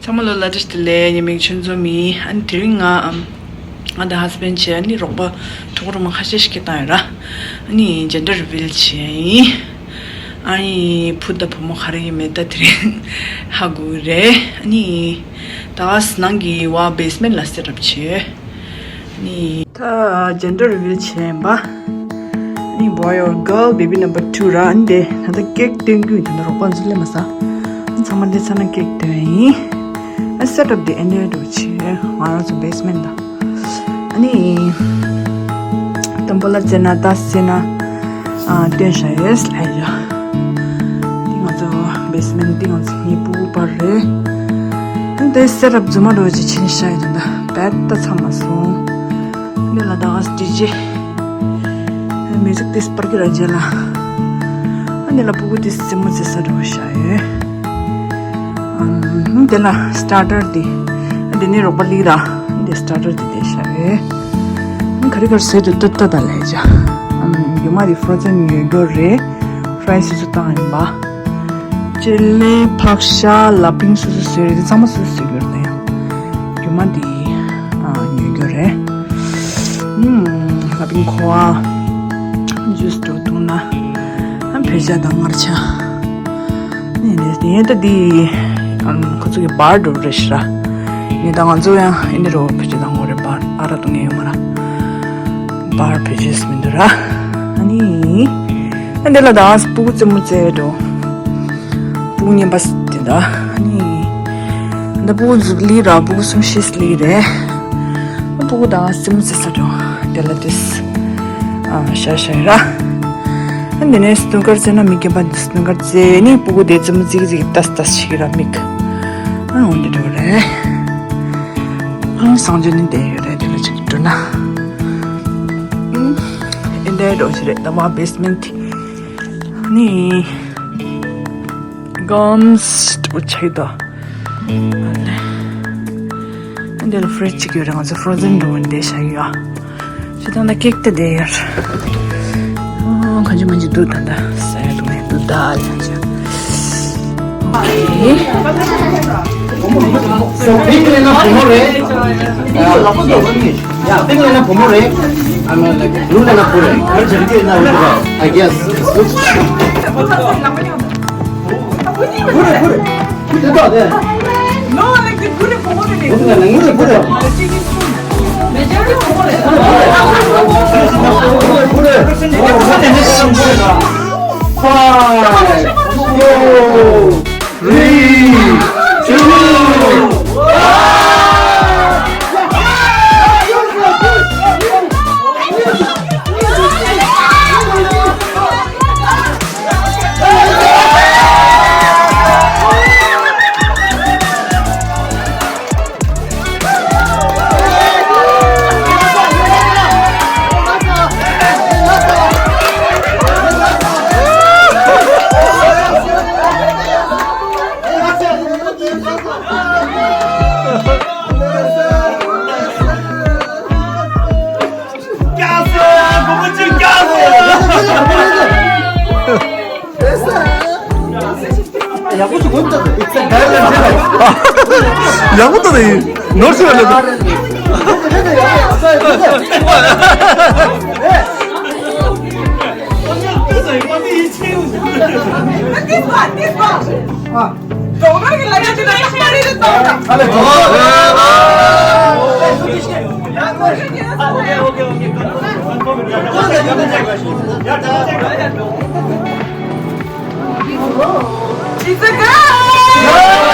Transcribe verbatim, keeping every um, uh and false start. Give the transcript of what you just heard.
ཚང་མ་ལོ་ལ་བཀྲ་ཤིས་བདེ་ལེགས། ངའི་མིང་ཆོས་འཛོམས་ཡིན། ཨ་ནི་དེ་རིང་ང་ཨམ་ང་དང་ཧ་སི་བེན་ཌི་བྱས། ཨ་ནི་རོགས་པ་གྲོགས་རོགས་མ་ཁ་ཤས་ཤིག་སྐད་བཏང་ཡོད་ར། ཨ་ནི་ཇེན་ཌར་རི་བྷིལ་བྱས་ཡིན། ཨ་ནི་བུ་དང་བུ་མོ་ག་རེ་ཡིན་མེད་ད་དེ་རིང་ཧ་གོ་གི་རེད། ཨ་ནི་ད་ནང་གི་བ་བེ་སི་མེན་ཊི་ལ་སེ་ཊི་ཨབ་བྱས། ཨ་ནི་ད་ཇེན་ཌར་རི་བྷིལ་བྱས་ཡིན་པ། ཨ་ནི་boy or girl, baby number two ར། ཨ་ནི་དེ་ད་ལྟ་ཀེག་སྟོན་རྒྱུ་ཡིན། ད་ལྟ་རོགས་པ་ཚོ་སླེབས་མ་ས། ཨ་ནི་ཚང་མ་སླེབས་ཚར་ན་ཀེག་སྟོན་ཡིན། ཨ་སེ་ཊི་ཨབ་དེ་ཨེ་འདྲ་འདྲ་བྱས། ང་རང་ཚོ་བེ་སི་མེན་ཊི་ལ། ཨ་ནི་དང་པོ་ལ་ཙེ་ན་ད་ཙེ་ན་ཨ་སྟོན་བཞག་ཡོད་ལ་ཡ། འདི་ང་ཚོ་བེ་སི་མེན་ཊི། འདི་ང་ཚོ་ངའི་སྤུ་གུ་པར་རེད། ཨ་ནི་དེ་སེ་ཊི་ཨབ་རྫུན་མ་འདྲ་བོ་ཅིག་བྱས་ནས་བཞག་ཡོད། ད་ལྟ་བེཌ་ད་ཚང་མ་སོང་། འདི་ལ་ད་ཌི་ཇེ། མིའུ་ཟིག་དེ་སྤར་གི་ར་རྗེས་ལ། ཨ་འདི་ལ་སྤུ་གུ་དེ་རྩེད་མོ་རྩེ་ས་འདྲ་བོ་བཞག་ཡོད། ཨམ་འདི་ལ་སི་ཊར་ཊར་དེ། ཨ་འདི་ནི་རོགས་པ་ལི་ར། འདི་སི་ཊར་ཊར་དེ་དེ་བཞག་ཡོད། ཨ་ག་རེ་ག་རེ་བཟོས་འདུག་ལྟ་ལྟ་ད་ལས་བྱ། ཨམ་རྒྱུ་མ་དེ་ཕྲོ་ཛན་ཉོས་རྒྱུ་རེད། ཕ་རའི་སི་སོ་སོ་བཏང་ཡིན་པ། ཅི་ལི་ཕག་ཤ་ལ་ཕིང་སོ་སོ་བཟོས་རེད། དེ་ཚང་མ་སོ་སོ་བཟོས་ཡོད་རེད། ད་ཡང་རྒྱུ་མ་འདི་ཨ་ཉོས་རྒྱུ་རེད། ཨུམ་ལ་ཕིང་ཁོ་བ་ཇུས་འདྲ་བོ་འཐུང་ན། ཨ་བོད་ཇ་དང་མངར་ཆ། ནས་ནས་དེ་ཡན་ད་འདི་ཨམ་ཁོ་ཚོ་གི་བར་འདྲ་བོ་རེད་ཤག་ར། ནས་ད་ང་ཚོ་ཡང་ཨེ་འདི་རོ་བོད་ཇ་དང་ངོ་རེ་བར་ཨ་ར་འཐུང་ཡོད་མ་ར། བར་བོད་ཇ་མི་འདུག་ར། ཨ་ནི། ཨ་འདི་ལ་ད་སྤུ་གུ་རྩེད་མོ་རྩེ་འགྲོ། སྤུ་གུ་རྔན་པ་དེ་ད། ཨ་ནི། ད་སྤུ་གུ་ལི་ར། སྤུ་གུ་གསུམ་བཞི་ལི་རེད། སྤུ་གུ་ད་རྩེད་མོ་རྩེ་ས་འགྲོ། དེ་ལ་དེས། ཨ་ཤ་ཤ་ར། ཨ་འདི་ནས་སྣུན་ཁར་རྩེ་ན་མི་རྒན་པ་འདི་སྣུན་ཁར་རྩེ་ནི་སྤུ་གུ་དེ་རྩེད་མོ་རྩེ་གི་རྩེ་གི་ཏས་ཏས་ཤིག་ར་མིག་ཨ་འོན་ཏེ་འགྲོ་རེད། ཨང་སང་ཇོ་ནི་དེ་ཡོད་རེད། དེ་ལ་ཅིག་འགྲོ་ན། ཨེ་འདྲ་འགྲོ་ཞིག་རེད། ད་མ་བེ་སི་མེན་ཊི་ནི་གམ་སྟོ་ཆེ་ད། ཨེ་འདྲ་ལ་ཕྲི་ཇི་ཅིག་ཡོད་རེད། ང་ཚོ་ཕྲོ་ཛན་འགྲོ་འདི་ཤ་ཡོད། ཞེ་ད་ན་ཀེག་ཏུ་བསྡད་ཡོད། ཨ་གང་ཅི་མང་ཅི་འདུག་ད་ད་ས་ཡ་དུ་ནས་འདུག་ད་ཡ་ཅི། So, pink ལབ་ན་བུ་མོ་རེད། Yeah, pink ལབ་ན་བུ་མོ་རེད། I mean, like, blue ལབ་ན་བུ་རེད། I guess. བུ་རེད། བུ་རེད། བུ་དེ་དག་དེ། No, like, the good for what it is. བུ་རེད། ངུ་རེད། བུ་རེད། Majority for what it is. བུ་རེད། བུ་རེད། བུ་རེད། Five, four, three, two, one. ཡག་པོ་ཞིག་གོ་ཐུབ། It's a guideline. ཡག་པོ་འདུག་ནི་ནོར་སི་བ་ལ། It's a girl!